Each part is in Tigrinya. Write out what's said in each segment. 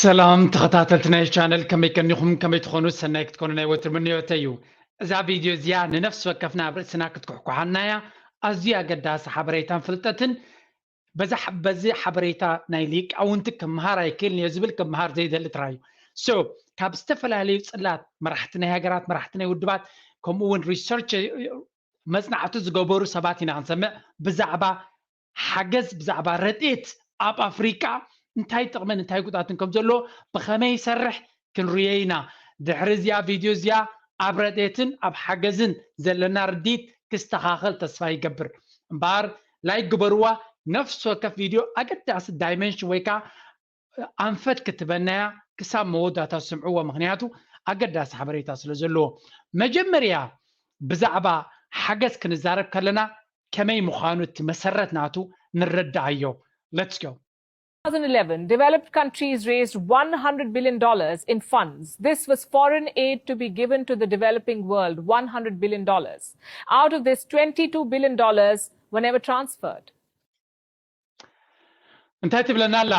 ሰላም ተኸታተልቲ ናይ ቻነል፣ ከመይ ከኒኹም? ከመይ ትኾኑ? ሰናይ ክትኮኑ ናይ ወትሩ ምንዮተይ እዩ። እዛ ቪድዮ እዚኣ ንነፍሲ ወከፍና ኣብ ርእስና ክትኩሕኩሓና እያ። ኣዝዩ ኣገዳሲ ሓበሬታን ፍልጠትን። በዚ ሓ- በዚ ሓበሬታ ናይ ሊቃውንቲ ክምሃር ኣይክእልን እየ ዝብል ክምሃር ዘይደሊ ጥራይ እዩ። So ካብ ዝተፈላለዩ ጽላት መራሕቲ ናይ ሃገራት፣ መራሕቲ ናይ ውድባት፣ ከምኡ እውን ሪሰርች መጽናዕቲ ዝገበሩ ሰባት ኢና ክንሰምዕ ብዛዕባ ሓገዝ፣ ብዛዕባ ረድኤት ኣብ ኣፍሪቃ እንታይ ጥቕምን እንታይ ጉድኣትን ከም ዘለዎ ብኸመይ ይሰርሕ ክንርእዮ ኢና። ድሕሪ እዚኣ ቪድዮ እዚኣ ኣብ ረድኤትን ኣብ ሓገዝን ዘለና ርዲት ክስተኻኸል ተስፋ ይገብር። እምበኣር ላይክ ግበርዋ። ነፍሲ ወከፍ ቪድዮ ኣገዳሲ ዳይመንሽን ወይ ከዓ ኣንፈት ክትበናያ ክሳብ መወዳእታ ስምዕዎ፣ ምኽንያቱ ኣገዳሲ ሓበሬታ ስለ ዘለዎ። መጀመርያ ብዛዕባ ሓገዝ ክንዛረብ ከለና ከመይ ምዃኑ እቲ መሰረት ናቱ ንረዳኣዮ። Let's go። two thousand eleven, developed countries raised one hundred billion dollars in funds. This was foreign aid to be given to the developing world, one hundred billion dollars. Out of this, twenty-two billion dollars were never transferred. እንታይ ትብለና ኣላ?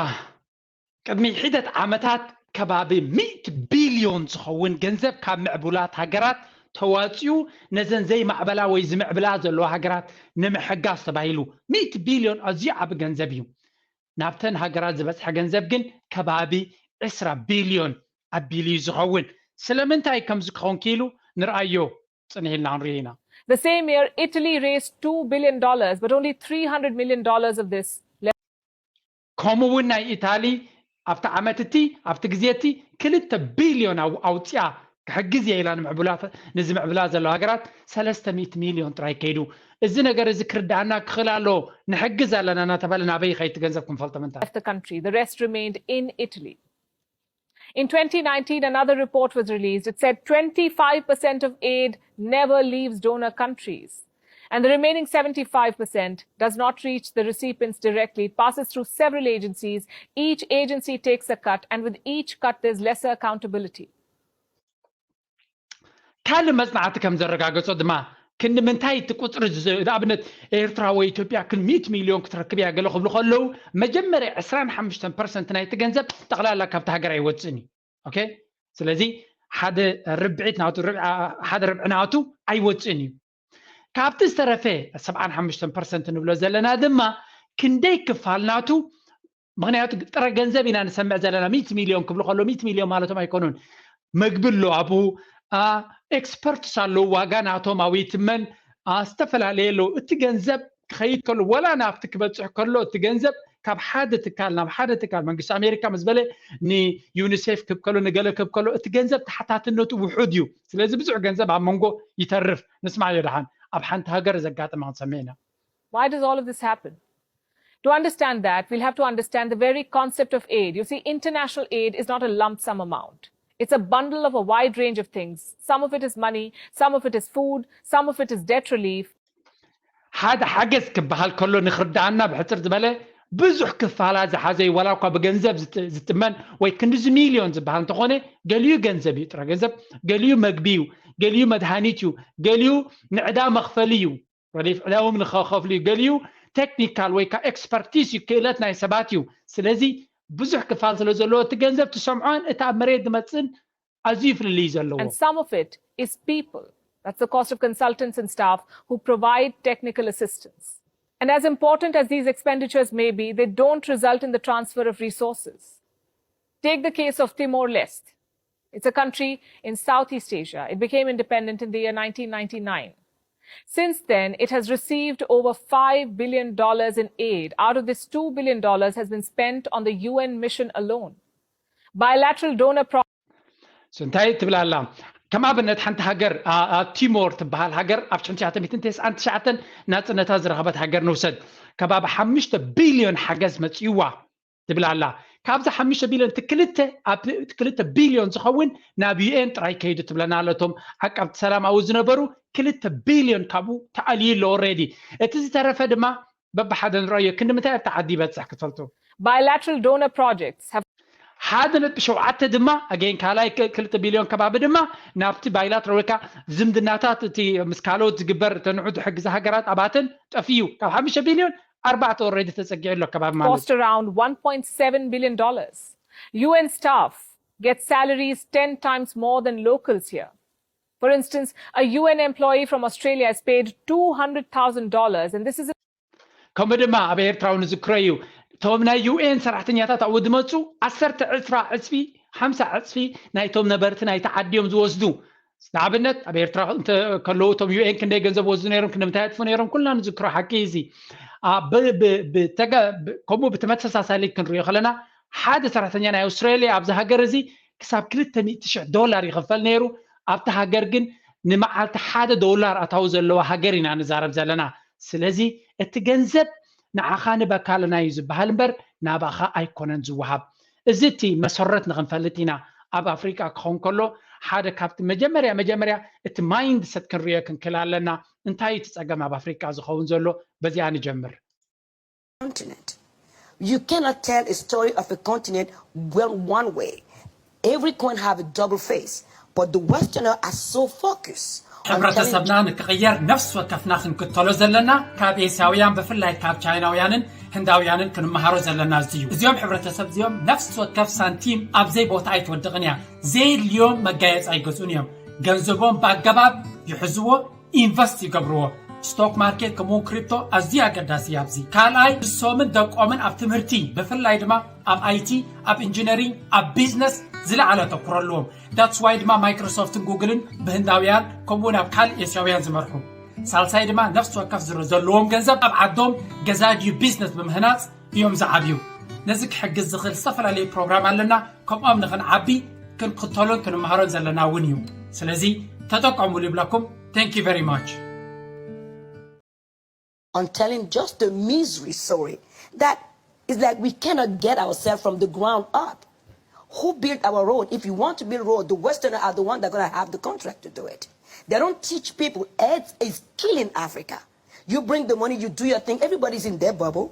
ቅድሚ ሒደት ዓመታት ከባቢ ሚእቲ ቢልዮን ዝኸውን ገንዘብ ካብ ምዕቡላት ሃገራት ተዋፂኡ ነዘን ዘይማዕበላ ወይ ዝምዕብላ ዘለዋ ሃገራት ንምሕጋዝ ተባሂሉ። ሚእቲ ቢልዮን ኣዝዩ ዓቢ ገንዘብ እዩ። ናብተን ሃገራት ዝበፅሐ ገንዘብ ግን ከባቢ ዕስራ ቢልዮን ኣቢሉ እዩ ዝኸውን። ስለምንታይ ከምዚ ክኸውን ክኢሉ ንርኣዮ፣ ፅንሕ ኢልና ክንሪኦ ኢና። The same year, Italy raised two billion dollars, but only three hundred million dollars of this left. ከምኡ እውን ናይ ኢታሊ ኣብቲ ዓመት እቲ ኣብቲ ግዜ እቲ ክልተ ቢልዮን ኣው- ኣውፅኣ ክሕግዝ እየ ኢላ ንምዕቡላት ንዝምዕብላ ዘለዋ ሃገራት ሰለስተ ሚእቲ ሚልዮን ጥራይ ከይዱ። እዚ ነገር እዚ ክርዳኣና ክኽእል ኣለዎ። ንሕግዝ ኣለና እናተባለ ናበይ ይኸይድ እቲ ገንዘብ ክንፈልጦ ምንታይ። Left the country. The rest remained in Italy. In twenty nineteen, another report was released. It said twenty-five percent of aid never leaves donor countries. And the remaining seventy-five percent does not reach the recipients directly. It passes through several agencies. Each agency takes a cut, and with each cut, there's lesser accountability. ካልእ መጽናዕቲ ከም ዘረጋገጾ ድማ ክንዲ ምንታይ እቲ ቁጽሪ ዝ- ንኣብነት ኤርትራ ወይ ኢትዮጵያ ክን ሚእቲ ሚልዮን ክትረክብ እያ ገለ ክብሉ ከለዉ መጀመርያ ዕስራን ሓሙሽተን ፐርሰንት ናይቲ ገንዘብ ጠቕላላ ካብቲ ሃገር ኣይወፅእን እዩ። ኦኬ፣ ስለዚ ሓደ ርብዒት ናቱ ርብዒ- ሓደ ርብዒ ናቱ ኣይወፅእን እዩ። ካብቲ ዝተረፈ ሰብዓን ሓሙሽተን ፐርሰንት ንብሎ ዘለና ድማ ክንደይ ክፋል ናቱ፣ ምክንያቱ ጥረ ገንዘብ ኢና ንሰምዕ ዘለና። ሚእቲ ሚልዮን ክብሉ ከሎ ሚእቲ ሚልዮን ማለቶም ኣይኮኑን። መግቢ ኣሎ ኣብኡ፣ ኤክስፐርትስ ኣለዉ፣ ዋጋ ናቶም ኣብኡ ይትመን፣ ዝተፈላለየ ኣለዉ። እቲ ገንዘብ ክኸይድ ከሎ ወላ ናብቲ ክበፅሕ ከሎ እቲ ገንዘብ ካብ ሓደ ትካል ናብ ሓደ ትካል፣ መንግስቲ ኣሜሪካ ምስ በለ ንዩኒሴፍ ክብ ከሎ ንገለ ክብ ከሎ እቲ ገንዘብ ተሓታትነቱ ውሑድ እዩ። ስለዚ ብዙሕ ገንዘብ ኣብ መንጎ ይተርፍ። ንስማዕዮ ደሓን ኣብ ሓንቲ ሃገር ዘጋጠመ ክንሰምዕ ኢና። Why does all of this happen? To understand that, we'll have to understand the very concept of aid. You see, international aid is not a lump sum amount. It's a bundle of a wide range of things. Some of it is money, some of it is food, some of it is debt relief. ሓደ ሓገዝ ክበሃል ከሎ ንክርዳኣና ብሕፅር ዝበለ ብዙሕ ክፋላት ዝሓዘ እዩ። ዋላ እኳ ብገንዘብ ዝት- ዝትመን ወይ ክንድዚ ሚልዮን ዝበሃል እንተኾነ ገሊኡ ገንዘብ እዩ፣ ጥረ ገንዘብ፣ ገሊኡ መግቢ እዩ፣ ገሊኡ መድሃኒት እዩ፣ ገሊኡ ንዕዳ መኽፈሊ እዩ፣ ረዲፍ ዕዳዎም ንኸኸፍሉ እዩ፣ ገሊኡ ቴክኒካል ወይ ከዓ ኤክስፐርቲስ እዩ፣ ክእለት ናይ ሰባት እዩ። ስለዚ ብዙሕ ክፋል ስለ ዘለዎ እቲ ገንዘብ ትሰምዖን እቲ ኣብ መሬት ዝመፅእን ኣዝዩ ፍልልይ እዩ ዘለዎ። And some of it is people. That's the cost of consultants and staff who provide technical assistance. And as important as these expenditures may be, they don't result in the transfer of resources. Take the case of Timor Leste. It's a country in Southeast Asia. It became independent in the year nineteen ninety-nine. Since then, it has received over five billion dollars in aid. Out of this, two billion dollars has been spent on the U N mission alone. Bilateral donor pro- So እንታይ ትብል ኣላ? ከም ኣብነት ሓንቲ ሃገር ኣ- ኣ- ቲሞር ትበሃል ሃገር ኣብ ሽሕን ትሽዓተ ሚእትን ተስዓን ትሽዓተን ናፅነታ ዝረኸበት ሃገር ንውሰድ። ከባቢ ሓሙሽተ ቢልዮን ሓገዝ መፅእዋ ትብል ኣላ። ካብዚ ሓሙሽተ ቢልዮን እቲ ክልተ ኣብ እቲ ክልተ ቢልዮን ዝኸውን ናብ ዩ ኤን ጥራይ ከይዱ ትብለና ኣሎ። እቶም ዓቃብቲ ሰላም ኣብኡ ዝነበሩ ክልተ ቢልዮን ካብኡ ተኣልዩ ኣሎ ኦልሬዲ። እቲ ዝተረፈ ድማ በብሓደ ንረኣዮ። ክንዲ ምንታይ ኣብቲ ዓዲ ይበፅሕ ክትፈልጡ? Bilateral donor projects have ሓደ ነጥቢ ሸውዓተ ድማ ኣገን ካልኣይ ክ- ክልተ ቢልዮን ከባቢ ድማ ናብቲ ባይላትራል ወይ ከዓ ዝምድናታት እቲ ምስ ካልኦት ዝግበር እተንዑ ዝሕግዛ ሃገራት ኣባተን ጠፍዩ ካብ ሓሙሽተ ቢልዮን ኣርባዕተ ኦልሬዲ ተፀጊዑ ኣሎ ከባቢ ማለት እዩ። cost around one point seven billion dollars. U N staff get salaries ten times more than locals here. For instance, a U N employee from Australia is paid two hundred thousand dollars, and this is ከምኡ ድማ ኣብ ኤርትራ እውን ዝዝክሮ እዩ። እቶም ናይ ዩ ኤን ሰራሕተኛታት ኣብኡ ዝመፁ ዓሰርተ ዕስራ ዕፅፊ ሓምሳ ዕፅፊ ናይቶም ነበርቲ ናይቲ ዓዲ እዮም ዝወስዱ። ንኣብነት ኣብ ኤርትራ እንተ ከለዉ እቶም ዩ ኤን ክንደይ ገንዘብ ወስዱ ነይሮም፣ ክንደምታይ ኣጥፉ ነይሮም፣ ኩልና ንዝክሮ ሓቂ እዩ እዚ። ከምኡ ብተመሳሳሊ ክንሪኦ ከለና ሓደ ሰራሕተኛ ናይ ኣውስትራልያ ኣብዚ ሃገር እዚ ክሳብ ክልተ ሚእቲ ሽሕ ዶላር ይኽፈል ነይሩ። ኣብቲ ሃገር ግን ንመዓልቲ ሓደ ዶላር ኣታዊ ዘለዋ ሃገር ኢና ንዛረብ ዘለና። ስለዚ እቲ ገንዘብ ንዓኻ ንበካ ኣለና እዩ ዝበሃል እምበር ናባኻ ኣይኮነን ዝወሃብ። እዚ እቲ መሰረት ንኽንፈልጥ ኢና። ኣብ ኣፍሪቃ ክኸውን ከሎ ሓደ ካብቲ መጀመርያ መጀመርያ እቲ ማይንድሰት ክንሪኦ ክንክእል ኣለና። እንታይ እቲ ጸገም ኣብ ኣፍሪቃ ዝኸውን ዘሎ? በዚኣ ንጀምር። continent. You cannot tell a story of a continent well one way. Every coin have a double face, but the Westerner are so focused. ሕብረተሰብና ንክቕየር ነፍሲ ወከፍና ክንክተሎ ዘለና ካብ ኤስያውያን ብፍላይ ካብ ቻይናውያንን ህንዳውያንን ክንመሃሮ ዘለና እዚ እዩ። እዚኦም ሕብረተሰብ እዚኦም ነፍሲ ወከፍ ሳንቲም ኣብ ዘይቦታ ኣይትወድቕን እያ። ዘየድልዮም መጋየፂ ኣይገዝኡን እዮም። ገንዘቦም ብኣገባብ ይሕዝዎ፣ ኢንቨስት ይገብርዎ። ስቶክ ማርኬት ከምኡውን ክሪፕቶ ኣዝዩ ኣገዳሲ እዩ ኣብዚ። ካልኣይ ንሶምን ደቆምን ኣብ ትምህርቲ ብፍላይ ድማ ኣብ ኣይቲ፣ ኣብ ኢንጂነሪንግ፣ ኣብ ቢዝነስ ዝለዓለ ኣተኩሮ ኣለዎም። ዳትስ ዋይ ድማ ማይክሮሶፍትን ጉግልን ብህንዳውያን ከምኡውን ኣብ ካልእ ኤስያውያን ዝመርሑ። ሳልሳይ ድማ ነፍሲ ወከፍ ዝረ ዘለዎም ገንዘብ ኣብ ዓዶም ገዛ ድዩ ቢዝነስ ብምህናፅ እዮም ዝዓብዩ። ነዚ ክሕግዝ ዝኽእል ዝተፈላለዩ ፕሮግራም ኣለና። ከምኦም ንኽንዓቢ ክንክተሎን ክንመሃሮን ዘለና እውን እዩ። ስለዚ ተጠቀሙሉ ይብለኩም። Thank you very much. I'm telling just the misery story that it's like we cannot get ourselves from the ground up. Who built our road? If you want to build road, the Westerners are the ones that are going to have the contract to do it. They don't teach people. AIDS is killing Africa. You bring the money, you do your thing. Everybody's in their bubble.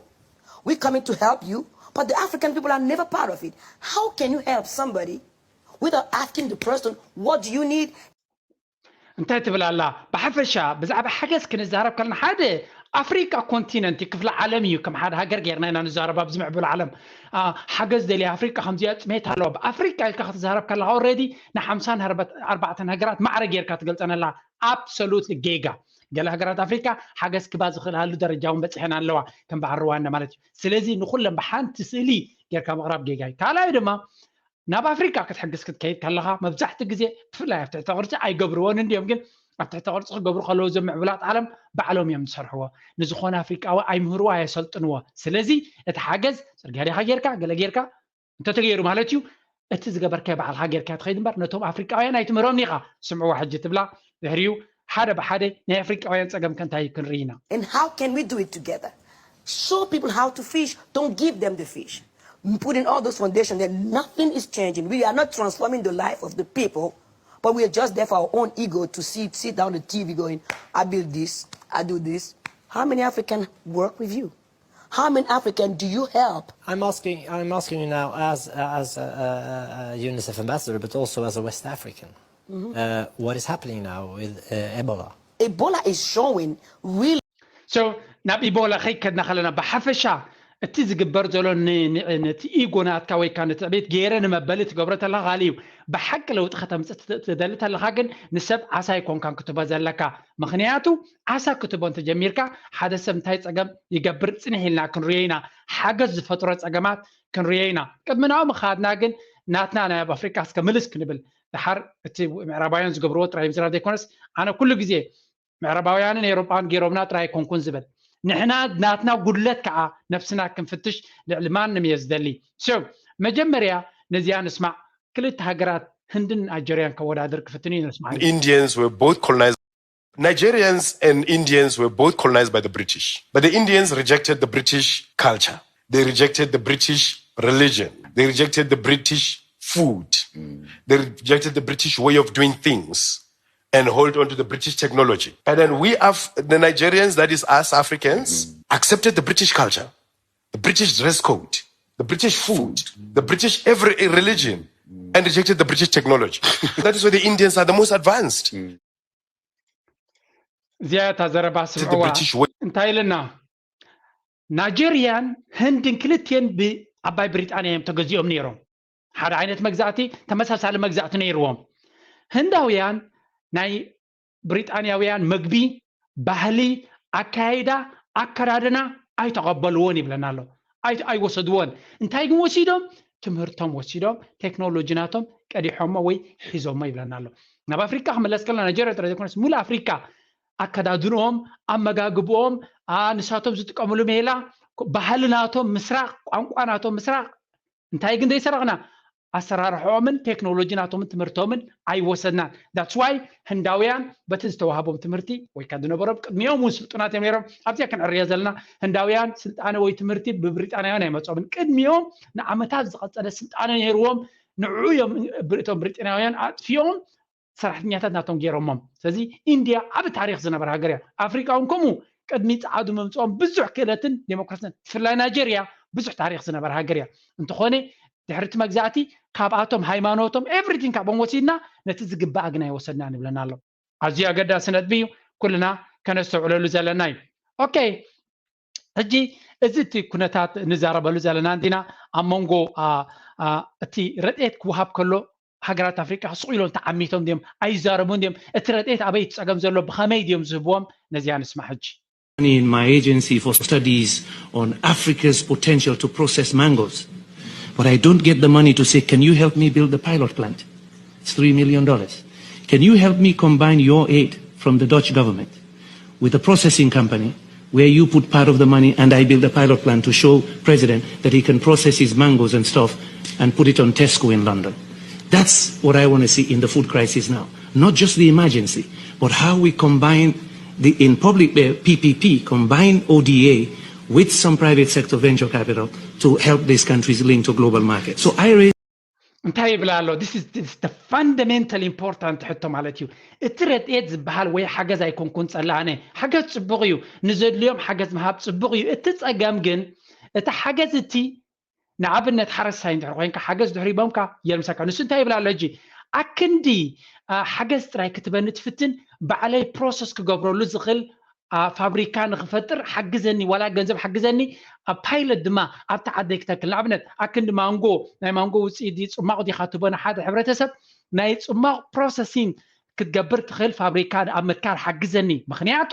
We're coming to help you, but the African people are never part of it. How can you help somebody without asking the person, what do you need? እንታይ ትብል ኣላ? ብሓፈሻ ብዛዕባ ሓገዝ ክንዛረብ ከለና ሓደ ኣፍሪቃ ኮንቲነንት ክፍለ ዓለም እዩ። ከም ሓደ ሃገር ጌርና ኢና ንዛረብ ኣብዚ ምዕቡል ዓለም። ሓገዝ ደልያ ኣፍሪቃ ከምዚኣ ጥሜት ኣለዋ። ብኣፍሪቃ ኢልካ ክትዛረብ ከለካ ኦልሬዲ ንሓምሳን ኣርባዕተን ሃገራት ማዕረ ጌርካ ትገልጸን ኣላ። ኣብሶሉትሊ ጌጋ። ገለ ሃገራት ኣፍሪቃ ሓገዝ ክባ ዝኽእልሃሉ ደረጃ እውን በጺሐን ኣለዋ፣ ከም በዓል ሩዋንዳ ማለት እዩ። ስለዚ ንኹለን ብሓንቲ ስእሊ ጌርካ ምቕራብ ጌጋ እዩ። ካልኣይ ድማ ናብ ኣፍሪቃ ክትሕግዝ ክትከይድ ከለኻ መብዛሕትኡ ግዜ ብፍላይ ኣብ ትሕተ ቅርጺ ኣይገብርዎን እንድዮም፣ ግን ኣብ ትሕተ ቅርጺ ክገብሩ ከለዉ እዞም ምዕቡላት ዓለም ባዕሎም እዮም ዝሰርሕዎ። ንዝኾነ ኣፍሪቃዊ ኣይምህርዎ ኣየሰልጥንዎ። ስለዚ እቲ ሓገዝ ጽርግያ ዲኻ ጌርካ ገለ ጌርካ እንተተገይሩ ማለት እዩ። እቲ ዝገበርካዮ ባዕልኻ ጌርካዮ ትኸይድ እምበር ነቶም ኣፍሪቃውያን ኣይትምህሮምን ኢኻ። ስምዕዋ ሕጂ ትብላ ድሕሪኡ ሓደ ብሓደ ናይ ኣፍሪቃውያን ጸገም ከ እንታይ እዩ ክንርኢ ኢና። And how can we do it together? Show people how to fish. Don't give them the fish. Put in all those foundations that nothing is changing. We are not transforming the life of the people, but we are just there for our own ego to sit, sit down the T V going, I build this, I do this. How many African work with you? How many African do you help? I'm asking, I'm asking you now, as as uh, uh, uh, UNICEF ambassador, but also as a West African, uh, what is happening now with uh, Ebola? Ebola is showing real So ናብ ኢቦላ ከይከድና ከለና ብሓፈሻ እቲ ዝግበር ዘሎ ን- ን- ነቲ ኢጎ ናትካ ወይ ከዓ ንትዕቢት ገይረ ንመበሊ ትገብሮ ተለካ ካልእ እዩ። ብሓቂ ለውጢ ከተምፅእ ትደ- ትደሊ ተለካ ግን ንሰብ ዓሳ ኣይኮንካን ክትቦ ዘለካ። ምክንያቱ ዓሳ ክትቦ እንተጀሚርካ ሓደ ሰብ እንታይ ፀገም ይገብር ፅንሕ ኢልና ክንሪኦ ኢና። ሓገዝ ዝፈጥሮ ፀገማት ክንሪኦ ኢና። ቅድሚ ናብኡ ምኻድና ግን ናትና ናይ ኣብ ኣፍሪቃ እስከ ምልስ ክንብል። ድሓር እቲ ምዕራባውያን ዝገብርዎ ጥራይ ምዝራብ ዘይኮነስ ኣነ ኩሉ ግዜ ምዕራባውያንን ኤውሮጳን ገይሮምና ጥራይ ኣይኮንኩን ዝብል። ንሕና ናትና ጉድለት ከዓ ነብስና ክንፍትሽ ልዕሊ ማንም እየ ዝደሊ። So መጀመርያ ነዚኣ ንስማዕ። ክልተ ሃገራት ህንድን ኣልጀርያን ከወዳድር ክፍትን እዩ ንስማዕ። Indians were both colonized. Nigerians and Indians were both colonized by the British. But the Indians rejected the British culture. They rejected the British religion. They rejected the British food. They rejected the British way of doing things and hold on to the British technology. And then we have the Nigerians, that is us Africans, accepted the British culture, the British dress code, the British food, the British every religion, and rejected the British technology. That is why the Indians are the most advanced. እዚኣ እታ ዘረባ To the ስምዕዋ። British way. እንታይ ኢልና? ናይጀርያን ህንድን ክልቴን ብዓባይ ብሪጣንያ እዮም ተገዚኦም ነይሮም። ሓደ ዓይነት መግዛእቲ፣ ተመሳሳሊ መግዛእቲ ነይርዎም። ህንዳውያን ናይ ብሪጣንያውያን መግቢ፣ ባህሊ፣ ኣካያይዳ፣ ኣከዳድና ኣይተቐበልዎን ይብለና ኣሎ። ኣይ- ኣይወሰድዎን። እንታይ ግን ወሲዶም? ትምህርቶም ወሲዶም፣ ቴክኖሎጂ ናቶም ቀዲሖሞ ወይ ሒዞሞ ይብለና ኣሎ። ናብ ኣፍሪካ ክመለስ ከለና፣ ናይጀርያ ጥራይ ዘይኮነስ ሙሉእ ኣፍሪካ፣ ኣከዳድንኦም፣ ኣመጋግብኦም፣ ኣ፣ ንሳቶም ዝጥቀምሉ ሜላ፣ ባህሊ ናቶም ምስራቕ፣ ቋንቋ ናቶም ምስራቕ፣ እንታይ ግን ዘይሰረቕና? ኣሰራርሖኦምን ቴክኖሎጂ ናቶምን ትምህርቶምን ኣይወሰድናን። That's why ህንዳውያን በቲ ዝተዋህቦም ትምህርቲ ወይ ከ ዝነበሮም፣ ቅድሚኦም እውን ስልጡናት እዮም ነይሮም። ኣብዚኣ ክንዕርያ ዘለና፣ ህንዳውያን ስልጣነ ወይ ትምህርቲ ብብሪጣንያውያን ኣይመጾምን። ቅድሚኦም ንዓመታት ዝቐጸለ ስልጣነ ነይርዎም። ንዕኡ እዮም እቶም ብሪጣንያውያን ኣጥፊኦም ሰራሕተኛታት ናቶም ገይሮሞም። ስለዚ ኢንድያ ዓቢ ታሪኽ ዝነበራ ሃገር እያ። ኣፍሪቃ እውን ከምኡ፣ ቅድሚ ጸዓዱ ምምጽኦም ብዙሕ ክእለትን ዴሞክራሲን፣ ብፍላይ ናይጀርያ ብዙሕ ታሪኽ ዝነበራ ሃገር እያ። እንተኾነ ድሕሪ እቲ መግዛእቲ ካብኣቶም ሃይማኖቶም፣ ኤቭሪቲንግ ካብኦም ወሲድና፣ ነቲ ዝግባኣ ግን ኣይወሰድናን ይብለና ኣሎ። ኣዝዩ ኣገዳሲ ነጥቢ እዩ፣ ኩልና ከነስተውዕለሉ ዘለና እዩ። ኦኬ፣ ሕጂ እዚ እቲ ኩነታት ንዛረበሉ ዘለና እንዲና። ኣብ መንጎ ኣ፣ ኣ፣ እቲ ረድኤት ክወሃብ ከሎ ሃገራት ኣፍሪቃ ስቕ ኢሎም ተዓሚቶም ድዮም? ኣይዛረቡን ድዮም? እቲ ረድኤት ኣበይ እቲ ጸገም ዘሎ? ብኸመይ ድዮም ዝህብዎም? ነዚኣ ንስማዕ ሕጂ። Money in my agency for studies on Africa's potential to process mangoes. But I don't get the money to say, can you help me build the pilot plant? It's three million dollars. Can you help me combine your aid from the Dutch government with a processing company where you put part of the money and I build a pilot plant to show President that he can process his mangoes and stuff and put it on Tesco in London? That's what I want to see in the food crisis now. Not just the emergency, but how we combine the in public uh, P P P, combine O D A with some private sector venture capital to help these countries link to global markets. So I raise እንታይ ይብላ ኣሎ? This is the fundamental important ሕቶ ማለት እዩ። እቲ ረድኤት ዝበሃል ወይ ሓገዝ ኣይኮንኩን ጸላእነ። ሓገዝ ጽቡቕ እዩ፣ ንዘድልዮም ሓገዝ ምሃብ ጽቡቕ እዩ። እቲ ጸገም ግን እቲ ሓገዝ እቲ ንኣብነት ሓረስታይ እንድሕር ኮይንካ ሓገዝ ድሕሪ ቦምካ የልምሰካ። ንሱ እንታይ ይብል ኣሎ ሕጂ? ኣክንዲ ሓገዝ ጥራይ ክትበኒ ትፍትን፣ ባዕለይ ፕሮሰስ ክገብረሉ ዝኽእል ፋብሪካ ንኽፈጥር ሓግዘኒ፣ ዋላ ገንዘብ ሓግዘኒ፣ ኣብ ፓይለት ድማ ኣብቲ ዓደይ ክተክል። ንኣብነት ኣክንዲ ማንጎ፣ ናይ ማንጎ ውፅኢት ድዩ ፅማቕ ዲኻ ትቦ ንሓደ ሕብረተሰብ ናይ ፅማቕ ፕሮሰሲንግ ክትገብር ትኽእል ፋብሪካ ኣብ ምትካል ሓግዘኒ። ምኽንያቱ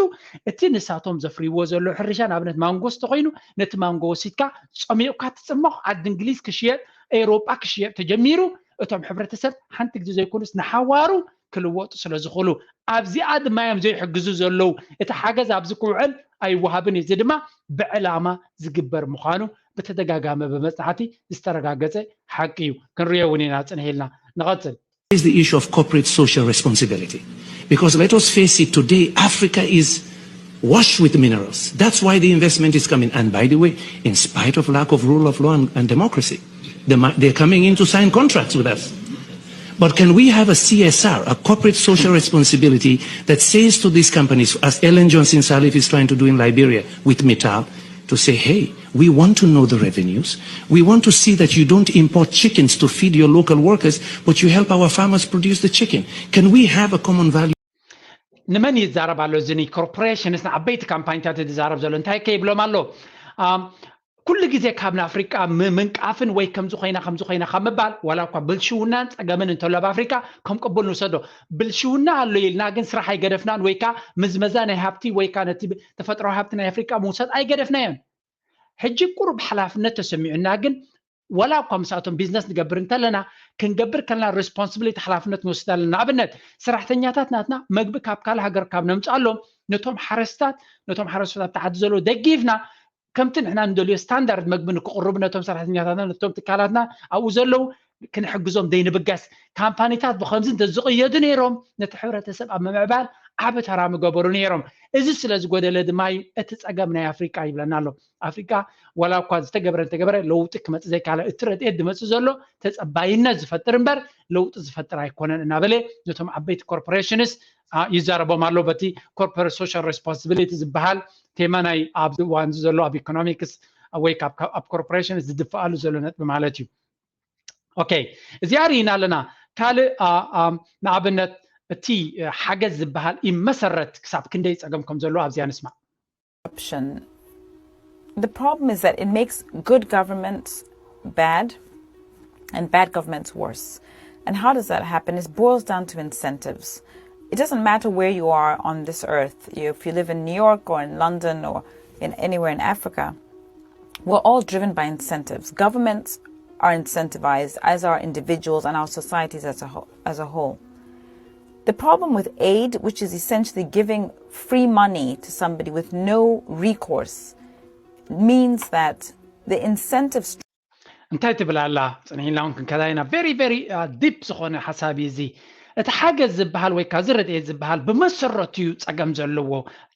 እቲ ንሳቶም ዘፍርይዎ ዘለዉ ሕርሻ ንኣብነት ማንጎ ዝተኾይኑ ነቲ ማንጎ ወሲድካ ጸሚቕካ እቲ ጽማቕ ዓዲ እንግሊዝ ክሽየጥ ኤውሮጳ ክሽየጥ ተጀሚሩ እቶም ሕብረተሰብ ሓንቲ ግዜ ዘይኮኑስ ንሓዋሩ ክልወጡ ስለ ዝኽእሉ ኣብዚኣ ድማ እዮም ዘይሕግዙ ዘለዉ። እቲ ሓገዝ ኣብዚ ክውዕል ኣይወሃብን እዩ። እዚ ድማ ብዕላማ ዝግበር ምዃኑ ብተደጋጋሚ ብመጽናዕቲ ዝተረጋገጸ ሓቂ እዩ። ክንሪኦ እውን ኢና ጽንሕ ኢልና። ንቐጽል። Is the issue of corporate social responsibility. Because let us face it, today Africa is washed with minerals. That's why the investment is coming. And by the way, in spite of lack of rule of law and, and democracy, they, they're coming in to sign contracts with us. But can we have a C S R, a corporate social responsibility, that says to these companies, as Ellen Johnson Sirleaf is trying to do in Liberia with Mittal, to say, hey, we want to know the revenues. We want to see that you don't import chickens to feed your local workers, but you help our farmers produce the chicken. Can we have a common value? ንመን ይዛረብ ኣሎ? እዚ ኮርፖሬሽንስ ንዓበይቲ ካምፓኒታት ዝዛረብ ዘሎ እንታይ ከ ይብሎም ኣሎ? ኩሉ ግዜ ካብ ንኣፍሪቃ ምንቃፍን ወይ ከምዚ ኮይና ከምዚ ኮይና ካብ ምባል ዋላ እኳ ብልሽውናን ፀገምን እንተሎ ኣብ ኣፍሪቃ ከም ቅቡል ንውሰዶ። ብልሽውና ኣሎ ኢልና ግን ስራሕ ኣይገደፍናን ወይ ከዓ ምዝመዛ ናይ ሃብቲ ወይ ከዓ ነቲ ተፈጥራዊ ሃብቲ ናይ ኣፍሪቃ ምውሳድ ኣይገደፍናዮን። ሕጂ ቁሩብ ሓላፍነት ተሰሚዑና ግን ዋላ እኳ ምስኣቶም ቢዝነስ ንገብር እንተለና ክንገብር ከለና ሬስፖንስብሊቲ ሓላፍነት ንወስድ ኣለና። ንኣብነት ሰራሕተኛታት ናትና መግቢ ካብ ካልእ ሃገር ካብ ነምፅኣሎም ነቶም ሓረስታት ነቶም ሓረስቶት ኣብቲ ዓዲ ዘለዉ ደጊፍና ከምቲ ንሕና ንደልዮ ስታንዳርድ መግቢ ንክቕርቡ ነቶም ሰራሕተኛታትና ነቶም ትካላትና ኣብኡ ዘለዉ ክንሕግዞም ዘይንብገስ። ካምፓኒታት ብኸምዚ እንተዝቕየዱ ነይሮም ነቲ ሕብረተሰብ ኣብ ምምዕባል ዓቢ ተራ ምገበሩ ነይሮም። እዚ ስለ ዝጎደለ ድማ እዩ እቲ ጸገም ናይ ኣፍሪቃ ይብለና ኣሎ። ኣፍሪቃ ዋላ እኳ ዝተገበረ እንተገበረ ለውጢ ክመጽእ ዘይከኣለ እቲ ረድኤት ዝመጽእ ዘሎ ተጸባይነት ዝፈጥር እምበር ለውጢ ዝፈጥር ኣይኮነን እናበለ ነቶም ዓበይቲ ኮርፖሬሽንስ ይዛረቦም ኣሎ። በቲ ኮርፖሬት ሶሻል ሬስፖንሲቢሊቲ ዝበሃል ቴማ ናይ ኣብዚ እዋን እዚ ዘሎ ኣብ ኢኮኖሚክስ ወይ ኣብ ኮርፖሬሽን ዝድፍኣሉ ዘሎ ነጥቢ ማለት እዩ። ኦኬ፣ እዚኣ ርኢና ኣለና። ካልእ ንኣብነት እቲ ሓገዝ ዝበሃል መሰረት ክሳብ ክንደይ ጸገም ከም ዘለዎ ኣብዚኣ ንስማዕ። Corruption. The problem is that it makes good government bad and bad government's worse. And how does that happen? It boils down to incentives. It doesn't matter where you are on this earth, if you live in New York or in London or in anywhere in Africa, we're all driven by incentives. Governments are incentivized, as are individuals and our societies as a, whole, as a whole. The problem with aid, which is essentially giving free money to somebody with no recourse, means that the incentive እንታይ ትብል ኣላ? ጽንሒልና እውን ክንከዳ ኢና። Very very deep ዝኾነ ሓሳብ እዩ እዚ። እቲ ሓገዝ ዝበሃል ወይ ከዓ እዚ ረድኤት ዝበሃል ብመሰረቱ እዩ ጸገም ዘለዎ።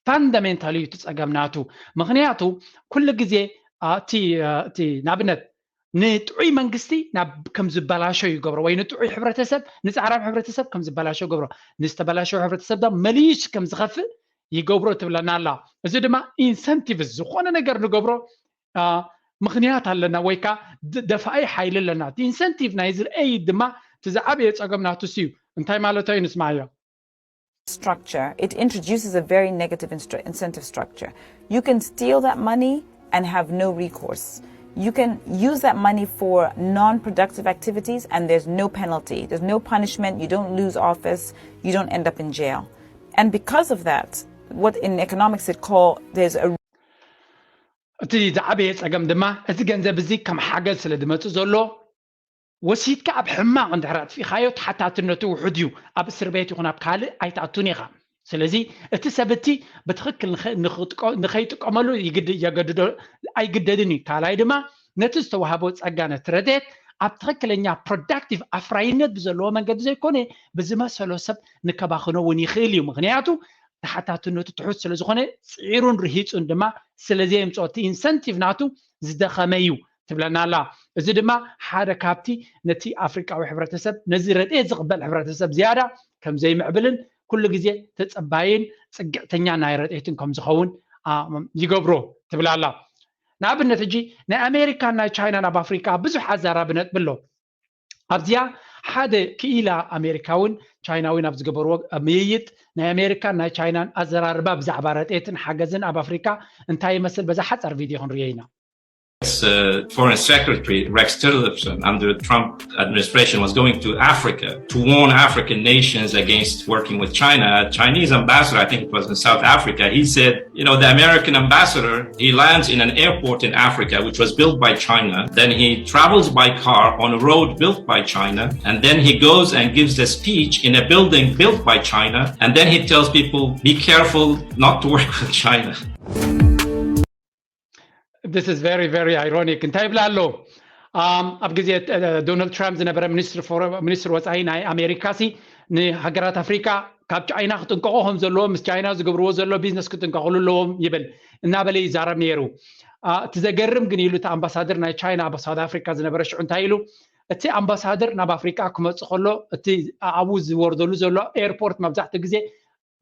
ፋንዳሜንታል እዩ እቲ ጸገም ናቱ። ምኽንያቱ ኩሉ ግዜ እቲ ንኣብነት ንጥዑይ መንግስቲ ናብ ከም ዝበላሾ ይገብሮ፣ ወይ ንጥዑይ ሕብረተሰብ ንጻዕራም ሕብረተሰብ ከም ዝበላሾ ይገብሮ። ንዝተበላሸወ ሕብረተሰብ ድማ መሊሱ ከም ዝኸፍእ ይገብሮ ትብለና ኣላ። እዚ ድማ ኢንሰንቲቭ፣ ዝኾነ ነገር ንገብሮ ምኽንያት ኣለና ወይ ከዓ ደፋኢ ሓይሊ ኣለና። እቲ ኢንሰንቲቭ ናይ ዝርአይ ድማ እቲ ዝዓበየ ጸገም ናቱስ እዩ። እንታይ ማለቶ እዩ? ንስማዮ። Structure, it introduces a very negative incentive structure. You can steal that money and have no recourse. You can use that money for non-productive activities and there's no penalty. There's no punishment. You don't lose office. You don't end up in jail. And because of that, what in economics it call there's a እቲ ዝዓበየ ጸገም ድማ እዚ ገንዘብ እዚ ከም ሓገዝ ስለ ዝመጽእ ዘሎ ወሲድካ ኣብ ሕማቕ እንድሕር ኣጥፊኻዮ ተሓታትነቱ ውሑድ እዩ። ኣብ እስር ቤት ይኹን ኣብ ካልእ ኣይትኣቱን ኢኻ። ስለዚ እቲ ሰብ እቲ ብትኽክል ንኸይጥቀመሉ ኣይግደድን እዩ። ካልኣይ ድማ ነቲ ዝተዋህቦ ጸጋ ነቲ ረድኤት ኣብ ትኽክለኛ ፕሮዳክቲቭ ኣፍራይነት ብዘለዎ መንገዲ ዘይኮነ ብዝመሰሎ ሰብ ንከባኽኖ እውን ይኽእል እዩ። ምኽንያቱ ተሓታትነቱ ትሑት ስለ ዝኾነ ጽዒሩን ርሂጹን ድማ ስለ ዘየምጽኦ እቲ ኢንሰንቲቭ ናቱ ዝደኸመ እዩ ትብለና ኣላ። እዚ ድማ ሓደ ካብቲ ነቲ ኣፍሪቃዊ ሕብረተሰብ ነዚ ረድኤት ዝቕበል ሕብረተሰብ ዝያዳ ከም ዘይምዕብልን ኩሉ ግዜ ተጸባይን ጽግዕተኛ ናይ ረድኤትን ከም ዝኸውን ይገብሮ ትብል ኣላ። ንኣብነት ሕጂ ናይ ኣሜሪካን ናይ ቻይናን ኣብ ኣፍሪቃ ብዙሕ ኣዛራቢ ነጥቢ ኣሎ። ኣብዚኣ ሓደ ክኢላ ኣሜሪካውን ቻይናውን ኣብ ዝገበርዎ ምይይጥ ናይ ኣሜሪካን ናይ ቻይናን ኣዘራርባ ብዛዕባ ረድኤትን ሓገዝን ኣብ ኣፍሪካ እንታይ ይመስል በዛ ሓፃር ቪድዮ ክንሪኦ ኢና። Foreign Secretary Rex Tillerson under the Trump administration was going to Africa to warn African nations against working with China. A Chinese ambassador, I think it was in South Africa, he said, you know, the American ambassador, he lands in an airport in Africa, which was built by China. Then he travels by car on a road built by China. And then he goes and gives a speech in a building built by China. And then he tells people, be careful not to work with China. This is very very ironic. እንታይ ይብላ ኣሎ? ኣብ ግዜ ዶናልድ ትራምፕ ዝነበረ ሚኒስትሪ ወፃኢ ናይ ኣሜሪካ ሲ ንሃገራት ኣፍሪካ ካብ ቻይና ክጥንቀቑ ከም ዘለዎ፣ ምስ ቻይና ዝገብርዎ ዘሎ ቢዝነስ ክጥንቀቑሉ ኣለዎም ይብል እናበለ ይዛረብ ነይሩ። እቲ ዘገርም ግን ኢሉ እቲ ኣምባሳደር ናይ ቻይና ኣብ ሳውት ኣፍሪካ ዝነበረ ሽዑ እንታይ ኢሉ? እቲ ኣምባሳደር ናብ ኣፍሪካ ክመፅእ ከሎ እቲ ኣብኡ ዝወርደሉ ዘሎ ኤርፖርት መብዛሕትኡ ግዜ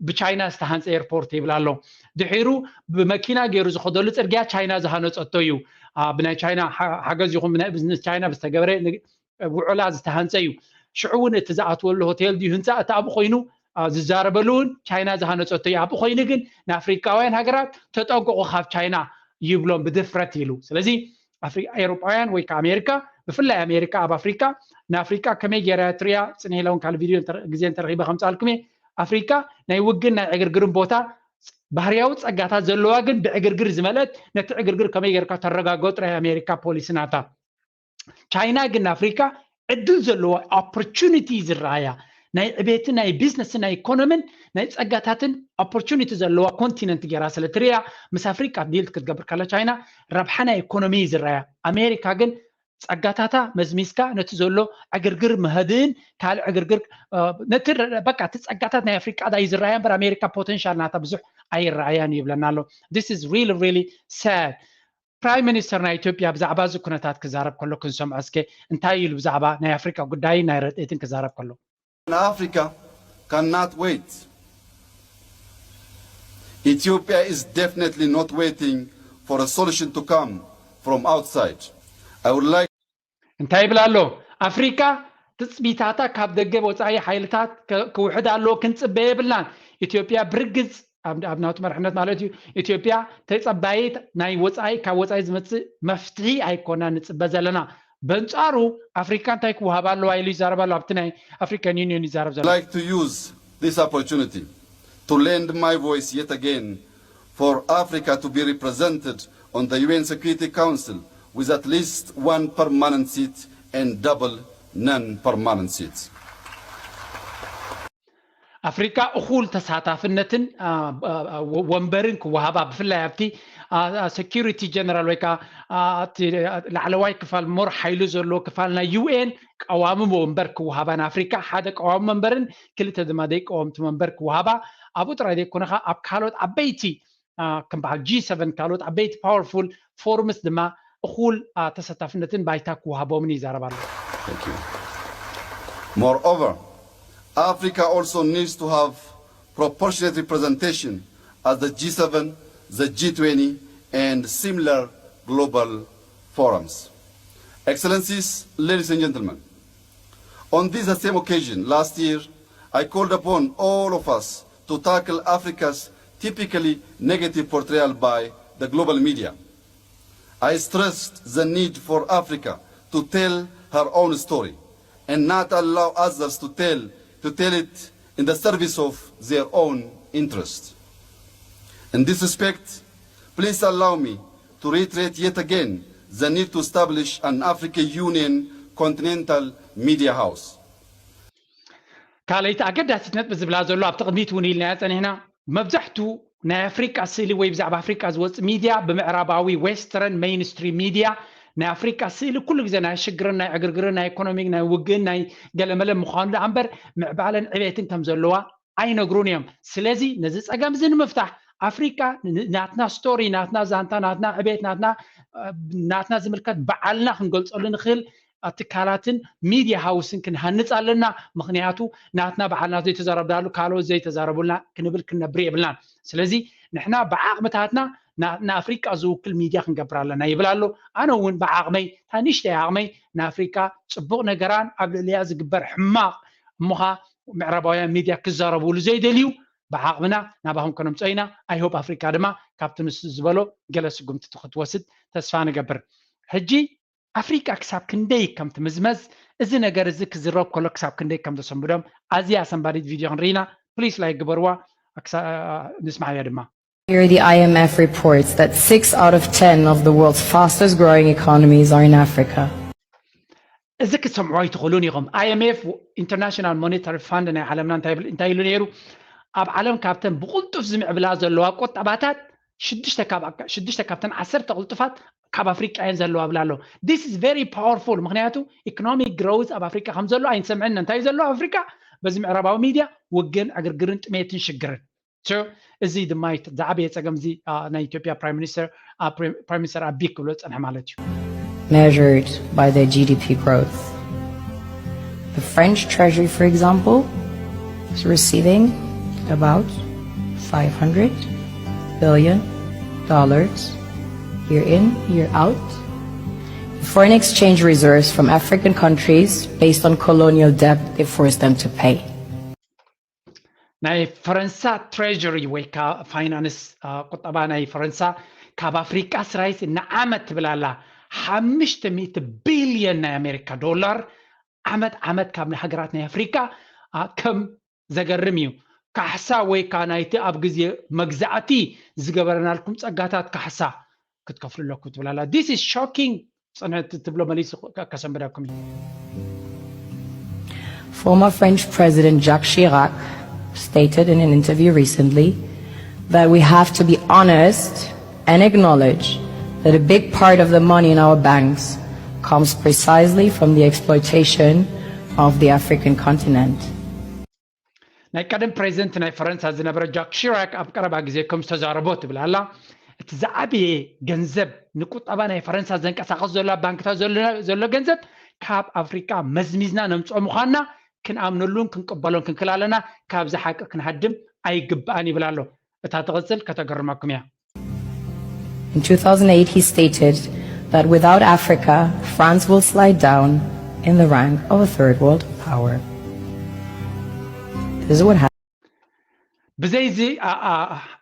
ብቻይና ዝተሃንፀ ኤርፖርት ይብል ኣሎ። ድሒሩ ብመኪና ገይሩ ዝኸደሉ ፅርግያ ቻይና ዝሃነፀቶ እዩ። ብናይ ቻይና ሓገዝ ይኹን ብናይ ቢዝነስ ቻይና ብዝተገበረ ውዕላ ዝተሃንፀ እዩ። ሽዑ እውን እቲ ዝኣትወሉ ሆቴል ድዩ ህንፃ እቲ ኣብኡ ኮይኑ ዝዛረበሉ እውን ቻይና ዝሃነፀቶ እዩ። ኣብኡ ኮይኑ ግን ንኣፍሪካውያን ሃገራት ተጠንቀቑ ካብ ቻይና ይብሎም ብድፍረት ኢሉ። ስለዚ ኤውሮጳውያን ወይ ከዓ ኣሜሪካ ብፍላይ ኣሜሪካ ኣብ ኣፍሪካ ንኣፍሪካ ከመይ ገይራ ትሪያ ፅንሕ ኢለ እውን ካልእ ቪድዮ ግዜ እንተረኺበ ከምፃልኩም እየ። ኣፍሪካ ናይ ውግን ናይ ዕግርግርን ቦታ ባህርያዊ ጸጋታት ዘለዋ ግን ብዕግርግር ዝመልአት ነቲ ዕግርግር ከመይ ጌርካ ተረጋግኦ ጥራይ ኣሜሪካ ፖሊሲ ናታ። ቻይና ግን ንኣፍሪካ ዕድል ዘለዋ ኦፖርቹኒቲ ዝረኣያ ናይ ዕቤትን ናይ ቢዝነስን ናይ ኢኮኖምን ናይ ጸጋታትን ኦፖርቹኒቲ ዘለዋ ኮንቲነንት ጌራ ስለ ትርእያ ምስ ኣፍሪካ ዲል ክትገብር ከላ ቻይና ረብሓ ናይ ኢኮኖሚ እዩ ዝረኣያ። ኣሜሪካ ግን ጸጋታታ መዝሚዝካ ነቲ ዘሎ ዕግርግር ምህድእን ካልእ ዕግርግር ነቲ በቃ እቲ ጸጋታት ናይ ኣፍሪቃ ዳዩ ዝረኣያ እምበር ኣሜሪካ ፖተንሻል ናታ ብዙሕ ኣይረኣያን እዩ ይብለና ኣሎ። This is really really sad። ፕራይም ሚኒስተር ናይ ኢትዮጵያ ብዛዕባ እዚ ኩነታት ክዛረብ ከሎ ክንሰምዖ እስከ እንታይ ኢሉ ብዛዕባ ናይ ኣፍሪቃ ጉዳይን ናይ ረድኤትን ክዛረብ ከሎ። Africa cannot wait. Ethiopia is definitely not waiting for a solution to come from outside. I would like እንታይ ይብል ኣሎ? ኣፍሪካ ትፅቢታታ ካብ ደገ ወፃኢ ሓይልታት ክውሕድ ኣለዎ፣ ክንፅበ የብልናን። ኢትዮጵያ ብርግፅ ኣብ ናቱ መርሕነት ማለት እዩ። ኢትዮጵያ ተፀባይት ናይ ወፃኢ ካብ ወፃኢ ዝመፅእ መፍትሒ ኣይኮና ንፅበ ዘለና። በንጻሩ ኣፍሪካ እንታይ ክወሃባ ኣለዋ ኢሉ ይዛረብ ኣሎ። ኣብቲ ናይ ኣፍሪካን ዩኒየን ይዛረብ ዘሎ like to use this opportunity to lend my voice yet again for Africa to be represented on the U N Security Council with at least one permanent seat and double non-permanent seats. ኣፍሪካ እኹል ተሳታፍነትን ወንበርን ክወሃባ ብፍላይ ኣብቲ security general ወይ ከዓ ላዕለዋይ ክፋል more ሓይሊ ዘለዎ ክፋል ናይ U N ቀዋሚ ወንበር ክወሃባ ንኣፍሪካ ሓደ ቀዋሚ መንበርን ክልተ ድማ ደይ ቀወምቲ መንበር ክወሃባ ኣብኡ ጥራይ ዘይኮነ ከዓ ኣብ ካልኦት ዓበይቲ ከም በዓል G seven ካልኦት ዓበይቲ powerful forums ድማ እኹል ተሳታፍነትን ባይታ ክወሃቦምን ይዛረብ ኣሎ። Moreover, Africa also needs to have proportionate representation at the G seven, the G twenty, and similar global forums. Excellencies, ladies and gentlemen, on this same occasion last year, I called upon all of us to tackle Africa's typically negative portrayal by the global media. I stressed the need for Africa to tell her own story and not allow others to tell to tell it in the service of their own interest. In this respect, please allow me to reiterate yet again the need to establish an African Union continental media house. ካልኣይቲ ኣገዳሲት ነጥቢ ዝብላ ዘሎ ኣብቲ ቅድሚት እውን ኢልናዮ ጸኒሕና መብዛሕቱ ናይ ኣፍሪቃ ስእሊ ወይ ብዛዕባ ኣፍሪቃ ዝወፅእ ሚድያ ብምዕራባዊ western mainstream media ናይ ኣፍሪቃ ስእሊ ኩሉ ግዜ ናይ ሽግርን ናይ ዕግርግርን ናይ ኢኮኖሚክ ናይ ውግእን ናይ ገለመለ ምዃኑ ደኣ እምበር ምዕባለን ዕቤትን ከም ዘለዋ ኣይነግሩን እዮም። ስለዚ ነዚ ፀገም እዚ ንምፍታሕ ኣፍሪቃ ናትና ስቶሪ ናትና ዛንታ ናትና ዕቤት ናትና ናትና ዝምልከት በዓልና ክንገልፀሉ ንኽእል ትካላትን ሚድያ ሃውስን ክንሃንፅ ኣለና። ምኽንያቱ ናትና በዓልና ዘይተዛረብናሉ ካልኦት ዘይተዛረቡልና ክንብል ክንነብር የብልናን። ስለዚ ንሕና ብዓቕምታትና ንኣፍሪቃ ዝውክል ሚድያ ክንገብር ኣለና ይብል ኣሎ። ኣነ እውን ብዓቕመይ ታንሽተይ ዓቕመይ ንኣፍሪቃ ፅቡቕ ነገራን ኣብ ልዕሊያ ዝግበር ሕማቕ እሞኻ ምዕራባውያን ሚድያ ክዛረብሉ ዘይደልዩ ብዓቕምና ናባኹም ከነምፅኦ ኢና። I hope ኣፍሪቃ ድማ ካብቲ ንሱ ዝበሎ ገለ ስጉምቲ ክትወስድ ተስፋ ንገብር። ሕጂ ኣፍሪቃ ክሳብ ክንደይ ከም ትምዝመዝ እዚ ነገር እዚ ክዝረብ ከሎ ክሳብ ክንደይ ከም ዘሰንብዶም ኣዝያ ኣሰንባዲት ቪድዮ ክንርኢና please like ግበርዋ። ንስማዕያ ድማ። Here the I M F reports that six out of ten of the world's fastest growing economies are in Africa. እዚ ክትሰምዑ ኣይትኽእሉን ኢኹም። I M F International Monetary Fund ናይ ዓለምና እንታይ ይብል- እንታይ ኢሉ ነይሩ? ኣብ ዓለም ካብተን ብቕልጡፍ ዝምዕብላ ዘለዋ ቁጠባታት ሽዱሽተ ካብ ሽዱሽተ ካብተን ዓሰርተ ቅልጡፋት ካብ ኣፍሪቃ እየን ዘለዋ ብላ ኣሎ። This is very powerful ምክንያቱ economic growth ኣብ ኣፍሪቃ ከም ዘሎ ኣይንሰምዕን። እንታይ እዩ ዘሎ ኣብ ኣፍሪቃ? በዚ ምዕራባዊ ሚድያ ውግን ዕግርግርን ጥሜትን ሽግርን። So እዚ ድማ ዝዓበየ ፀገም እዚ ናይ ኢትዮጵያ prime minister prime minister ኣቢ ክብሎ ዝፀንሐ ማለት እዩ። measured by their G D P growth. The French Treasury, for example, is receiving about five hundred billion dollars year in, year out. The foreign exchange reserves from African countries, based on colonial debt, they forced them to pay. ናይ ፈረንሳ ትሬጀሪ ወይ ከዓ ፋይናንስ ቁጠባ ናይ ፈረንሳ ካብ ኣፍሪቃ ስራይስ ንዓመት ትብል ኣላ ሓሙሽተ ሚእቲ ቢልዮን ናይ ኣሜሪካ ዶላር ዓመት ዓመት ካብ ሃገራት ናይ ኣፍሪቃ ከም ዘገርም እዩ። ካሕሳ ወይ ከዓ ናይቲ ኣብ ግዜ መግዛእቲ ዝገበረናልኩም ጸጋታት ካሕሳ ክትከፍሉ ኣለኩም ትብል ኣላ። This is shocking. ፅንዕቲ ትብሎ መሊሱ ከሰንብደኩም እዩ። Former French President Jacques Chirac stated in an interview recently that we have to be honest and acknowledge that a big part of the money in our banks comes precisely from the exploitation of the African continent. ናይ ቀደም ፕሬዚደንት ናይ ፈረንሳ ዝነበረ ጃክ ሺራክ ኣብ ቀረባ ግዜ ከም ዝተዛረቦ ትብል ኣላ። እቲ ዝዓበየ ገንዘብ ንቁጠባ ናይ ፈረንሳ ዘንቀሳቐስ ዘሎ ኣብ ባንክታት ዘሎ ገንዘብ ካብ ኣፍሪቃ መዝሚዝና ነምፅኦ ምዃንና ክንኣምነሉን ክንቅበሎን ክንክል ኣለና። ካብዚ ሓቂ ክንሃድም ኣይግባእን ይብል ኣሎ። እታ ትቕፅል ከተገርመኩም እያ። In two thousand eight, he stated that without Africa, France will slide down in the rank of a third world power. This is what happened. ብዘይዚ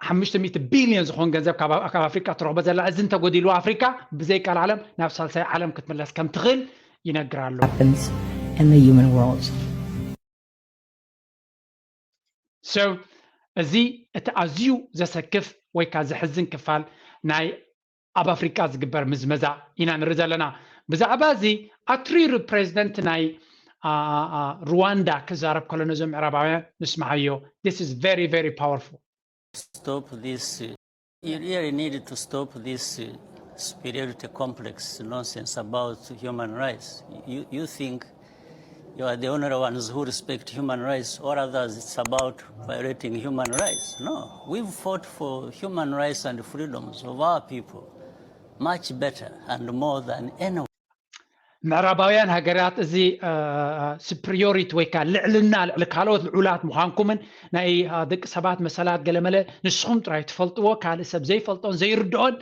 ሓሙሽተ ሚእቲ ቢልዮን ዝኾን ገንዘብ ካብ ኣፍሪቃ ትረኽቦ ዘላ እዚ እንተጎዲልዋ ኣፍሪቃ ብዘይ ካልእ ዓለም ናብ ሳልሳይ ዓለም ክትምለስ ከም ትኽእል ይነግር ኣሎ። happens in the human world. So እዚ እቲ ኣዝዩ ዘሰክፍ ወይ ከዓ ዘሕዝን ክፋል ናይ ኣብ ኣፍሪቃ ዝግበር ምዝመዛ ኢና ንርኢ ዘለና። ብዛዕባ እዚ ኣትሪሩ ፕሬዚደንት ናይ ሩዋንዳ ክዛረብ ከሎ ነዞም ምዕራባውያን ንስምዓዮ። This is very, very powerful. Stop this. You really need to stop this superiority complex nonsense about human rights. You, you think you are the only ones who respect human rights, all others it's about violating human rights. No, we've fought for human rights and freedoms of our people much better and more than anyone. ምዕራባውያን ሃገራት እዚ superiority ወይ ከዓ ልዕልና ልዕሊ ካልኦት ልዑላት ምዃንኩምን ናይ ደቂ ሰባት መሰላት ገለመለ ንስኹም ጥራይ ትፈልጥዎ ካልእ ሰብ ዘይፈልጦን ዘይርድኦን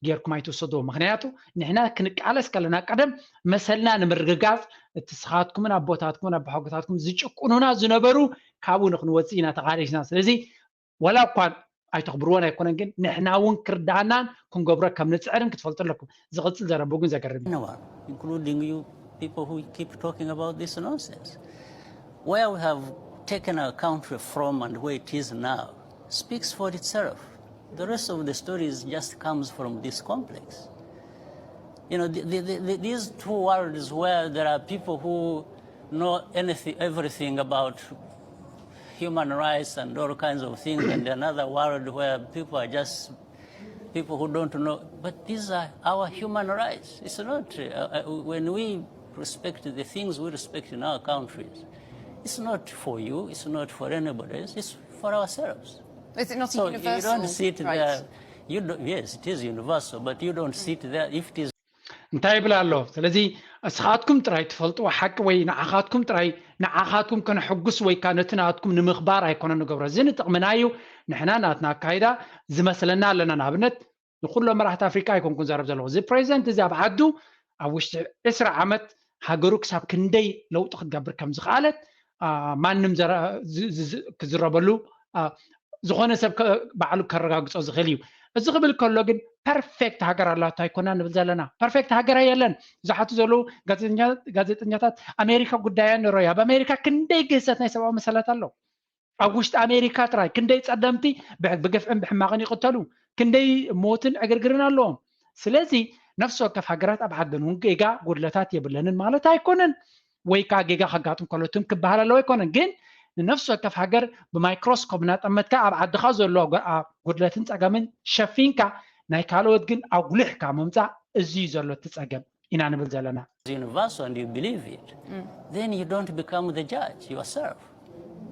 ጌርኩም ኣይትውሰድዎ። ምክንያቱ ንሕና ክንቃለስ ከለና ቀደም መሰልና ንምርግጋፅ እቲ ስኻትኩምን ኣቦታትኩምን ኣቦሓጎታትኩም ዝጭቁኑና ዝነበሩ ካብኡ ንክንወፅእ ኢና ተቃሊስና። ስለዚ ዋላ እኳ ኣይተኽብርዎን ኣይኮነን፣ ግን ንሕና እውን ክርዳእናን ክንገብሮ ከም ንፅዕርን ክትፈልጡ ኣለኩም። ዝቕፅል ዘረቡ ግን ዘገርም እዩ። Anyone, including you people who keep talking about this nonsense. Where we have taken our country from and where it is now speaks for itself. The rest of the stories just comes from this complex. You know, the, the, the, the, these two worlds where there are people who know anything, everything about human rights and all kinds of things, and another world where people are just people who don't know. But these are our human rights. It's not uh, uh, when we respect the things we respect in our countries. It's not for you. It's not for anybody else. It's for ourselves. Is it not a So you universal don't sit right? there. You don't, yes, it is universal, but you don't sit there if it is እንታይ ይብል ኣሎ? ስለዚ እስኻትኩም ጥራይ ትፈልጥዎ ሓቂ ወይ ንዓኻትኩም ጥራይ ንዓኻትኩም ከነሐጉስ ወይ ከዓ ነቲ ናትኩም ንምኽባር ኣይኮነን ንገብሮ። እዚ ንጥቕምና እዩ። ንሕና ናትና ኣካይዳ ዝመስለና ኣለና። ንኣብነት ንኩሎም መራሕቲ ኣፍሪቃ ኣይኮንኩን ዘረብ ዘለኹ። እዚ ፕሬዚደንት እዚ ኣብ ዓዱ ኣብ ውሽጢ ዕስራ ዓመት ሃገሩ ክሳብ ክንደይ ለውጢ ክትገብር ከም ዝኽኣለት አ፣ ማንም ዘረ- ዝ- ዝ- ዝ- ክዝረበሉ አ፣ ዝኾነ ሰብ ከ- ባዕሉ ከረጋግጾ ዝኽእል እዩ። እዚ ክብል ከሎ ግን ፐርፌክት ሃገር ኣላቶ ኣይኮና ንብል ዘለና። ፐርፌክት ሃገር የለን። ዝሓቱ ዘለዉ ጋዜጠኛ- ጋዜጠኛታት ኣሜሪካ ጉዳያ ንረዩ። ኣብ ኣሜሪካ ክንደይ ግህሰት ናይ ሰብኣዊ መሰላት ኣሎ። ኣብ ውሽጢ ኣሜሪካ ጥራይ ክንደይ ጸለምቲ ብ- ብግፍዕን ብሕማቕን ይቕተሉ፣ ክንደይ ሞትን ዕግርግርን ኣለዎም። ስለዚ ነፍሲ ወከፍ ሃገራት ኣብ ዓደን እውን ጌጋ ጉድለታት የብለንን ማለት ኣይኮነን። ወይ ከዓ ጌጋ ከጋጥም ከሎ ትም ክበሃል ኣለዎ ኣይኮነን። ግን ንነፍሲ ወከፍ ሃገር ብማይክሮስኮፕ እናጠመትካ ኣብ ዓድኻ ዘሎ ጓ- ኣ- ጉድለትን ጸገምን ሸፊንካ ናይ ካልኦት ግን ኣጉሊሕካ ምምጻእ እዚ እዩ ዘሎ እቲ ጸገም ኢና ንብል ዘለና። is universal and you believe it, then you don't become the judge yourself.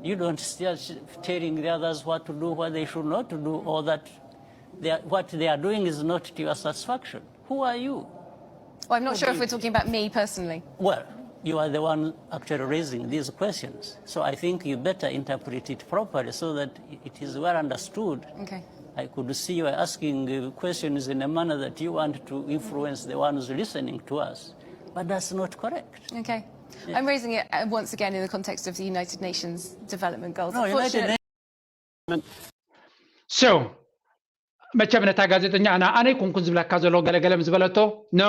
You don't start telling the others what to do, what they should not to do, or that they are, what they are doing is not to your satisfaction. Who are you? Well, I'm not sure if we're talking about me personally. Well, you are the one actually raising these questions. So I think you better interpret it properly so that it is well understood. Okay. I could see you are asking uh, questions in a manner that you want to influence the ones listening to us. But that's not correct. Okay. I'm raising it uh, once again in the context of the United Nations development goals. No, United Unfortunately, So መቸም ነታ ጋዜጠኛ ኣነ ኣነ ኣይኮንኩን ዝብለካ ዘሎ ገለገለ ምስ ዝበለቶ no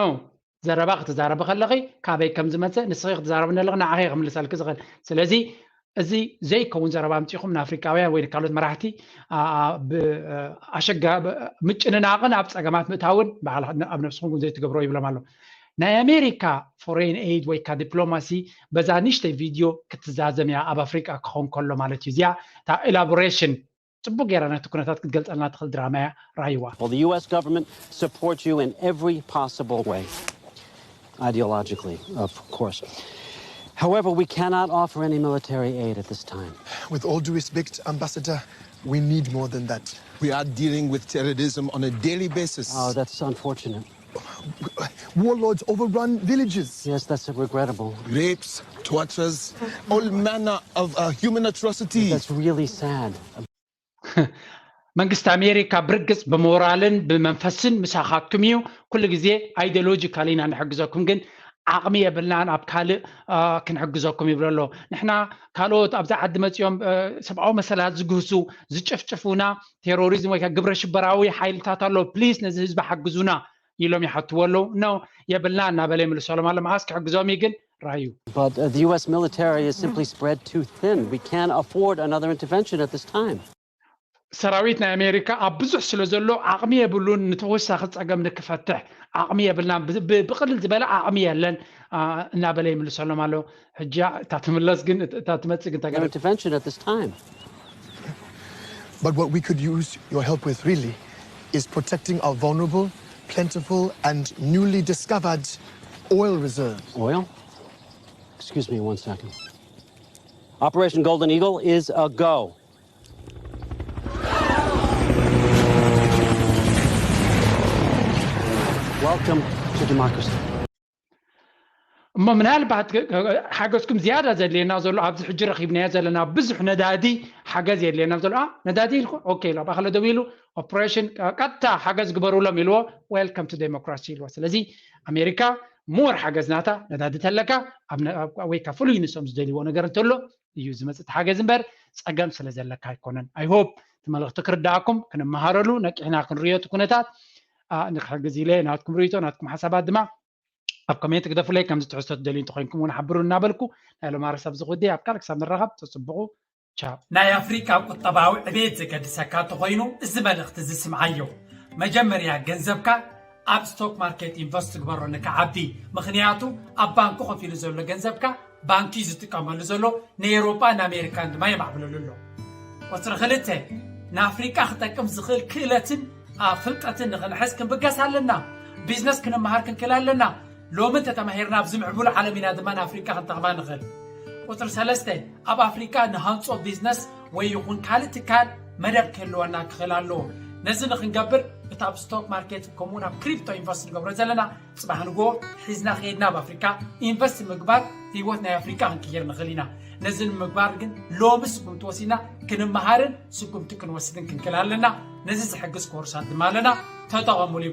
ዘረባ ክትዛረቢ ከለኺ ካበይ ከም ዝመፀ ንስኺ ክትዛረብኒ ኣለኺ ንዓኺ ክምልሰልኪ ዝኽእል። ስለዚ እዚ ዘይከውን ዘረባ ኣምፂኹም ንኣፍሪቃውያን ወይ ንካልኦት መራሕቲ ኣ- ብ- ኣሸጋ ብ- ምጭንናቕን ኣብ ፀገማት ምእታውን በዓል ኣብ ነብስኹም እውን ዘይትገብሮ ይብሎም ኣሎ። ናይ ኣሜሪካ ፎሬን ኤድ ወይ ካ ዲፕሎማሲ በዛ ንሽተይ ቪድዮ ክትዛዘም እያ ኣብ ኣፍሪቃ ክኸውን ከሎ ማለት እዩ። እዚኣ እታ ኢላቦሬሽን ፅቡቅ ገይራ ነቲ ኩነታት ክትገልፀልና ትኽእል ድራማ እያ። ራይዋ Well, the U S government supports you in every possible way, ideologically, of course. However, we cannot offer any military aid at this time. With all due respect, Ambassador, we need more than that. We are dealing with terrorism on a daily basis. Oh, that's unfortunate. Warlords overrun villages. Yes, that's regrettable. Rapes, tortures, all manner of uh, human atrocities. That's really sad. መንግስቲ ኣሜሪካ ብርግፅ ብሞራልን ብመንፈስን ምሳኻትኩም እዩ። ኩሉ ግዜ ኣይዲዮሎጂካሊ ኢና ንሕግዘኩም፣ ግን ዓቕሚ የብልናን ኣብ ካልእ አ፣ ክንሕግዘኩም ይብሎ ኣሎ። ንሕና ካልኦት ኣብዚ ዓዲ መፂኦም አ፣ ሰብኣዊ መሰላት ዝግህሱ ዝጭፍጭፉና ቴሮሪዝም ወይ ከዓ ግብረ ሽበራዊ ሓይልታት ኣሎ። ፕሊስ ነዚ ህዝቢ ሓግዙና። ኢሎም ይሓትዎ ኣለዉ። ኖ፣ የብልና እናበለ ይምልሰሎም ኣሎ። መዓስ ክሕግዞም እዩ ግን? ራዩ። But uh, the U S military is simply spread too thin. We can't afford another intervention at this time. ሰራዊት ናይ ኣሜሪካ ኣብ ብዙሕ ስለ ዘሎ ዓቕሚ የብሉን፣ ንተወሳኺ ፀገም ንክፈትሕ ዓቕሚ የብልናን፣ ብ- ብ- ብቕልል ዝበለ ዓቕሚ የለን፣ አ፣ እናበለ ይምልሰሎም ኣሎ። ሕጂ እታ ትምለስ ግን፣ እታ ትመፅእ ግን Another ተገርም። intervention at this time. But what we could use your help with really is protecting our vulnerable, plentiful, and newly discovered oil reserves. Oil? Excuse me one second. Operation Golden Eagle is a go. Welcome to democracy. እሞ ምናልባት ሓገዝኩም ዝያዳ ዘድልየና ዘሎ ኣብዚ ሕጂ ረኪብናዮ ዘለና ብዙሕ ነዳዲ ሓገዝ የድልየና ዘሎ። ኣ፣ ነዳዲ ኢልኩ፣ ኦኬ ኢሉ ኣብ ኣኸለ ደው ኢሉ፣ ኦፕሬሽን ቀጥታ ሓገዝ ግበሩሎም ኢልዎ። Welcome to democracy ኢልዎ። ስለዚ ኣሜሪካ ሞር ሓገዝ ናታ ነዳዲ ተለካ ኣብ ነ- ኣብ- ወይ ካብ ፍሉይ ንሶም ዝደልይዎ ነገር እንተሎ እዩ ዝመፅእ ሓገዝ እምበር ፀገም ስለ ዘለካ ኣይኮነን። I hope እቲ መልእኽቲ ክርዳእኩም፣ ክንመሃረሉ፣ ነቂሕና ክንሪኦ እቲ ኩነታት፣ ኣ፣ ንክሕግዝ ኢለ ናትኩም ርእይቶ ናትኩም ሓሳባት ድማ ኣብ ኮሜንት ግደፉለይ። ከምዚ ትሕዝቶ ትደልዩ እንተኮይንኩም እውን ሓብሩ እናበልኩ ናይ ሎማ ርዕስ ኣብዚ ክውዲ። ኣብ ካልእ ክሳብ ንራኸብ ተፅብቑ። ቻው። ናይ ኣፍሪቃ ቁጠባዊ ዕቤት ዘገድሰካ እንተኾይኑ እዚ መልእኽቲ እዚ ስምዓዮ። መጀመርያ ገንዘብካ ኣብ ስቶክ ማርኬት ኢንቨስት ግበሮ ንክዓቢ። ምኽንያቱ ኣብ ባንኪ ኮፍ ኢሉ ዘሎ ገንዘብካ ባንኪ እዩ ዝጥቀመሉ ዘሎ፣ ንኤውሮጳን ኣሜሪካን ድማ የማዕብለሉ ኣሎ። ቁፅሪ ክልተ፣ ንኣፍሪቃ ክጠቅም ዝኽእል ክእለትን ኣ፣ ፍልጠትን ንኽንሕዝ ክንብገስ ኣለና። ቢዝነስ ክንመሃር ክንክእል ኣለና። ሎሚ እንተተማሂርና ኣብዚ ምዕቡል ዓለም ኢና ድማ ንኣፍሪቃ ክንጠቕማ ንኽእል። ቁፅሪ ሰለስተ፣ ኣብ ኣፍሪቃ ንሃንጾ ቢዝነስ ወይ ይኹን ካልእ ትካል መደብ ክህልወና ክኽእል ኣለዎ። ነዚ ንኽንገብር እቲ ኣብ ስቶክ ማርኬት ከምኡውን ኣብ ክሪፕቶ ኢንቨስት ንገብሮ ዘለና፣ ፅባሕ ንግሆ ሒዝና ከይድና ኣብ ኣፍሪካ ኢንቨስት ምግባር ህይወት ናይ ኣፍሪካ ክንቅይር ንኽእል ኢና። ነዚ ንምግባር ግን ሎሚ ስጉምቲ ወሲድና ክንመሃርን ስጉምቲ ክንወስድን ክንክእል ኣለና። ነዚ ዝሕግዝ ኮርሳት ድማ ኣለና፣ ተጠቐሙሉ።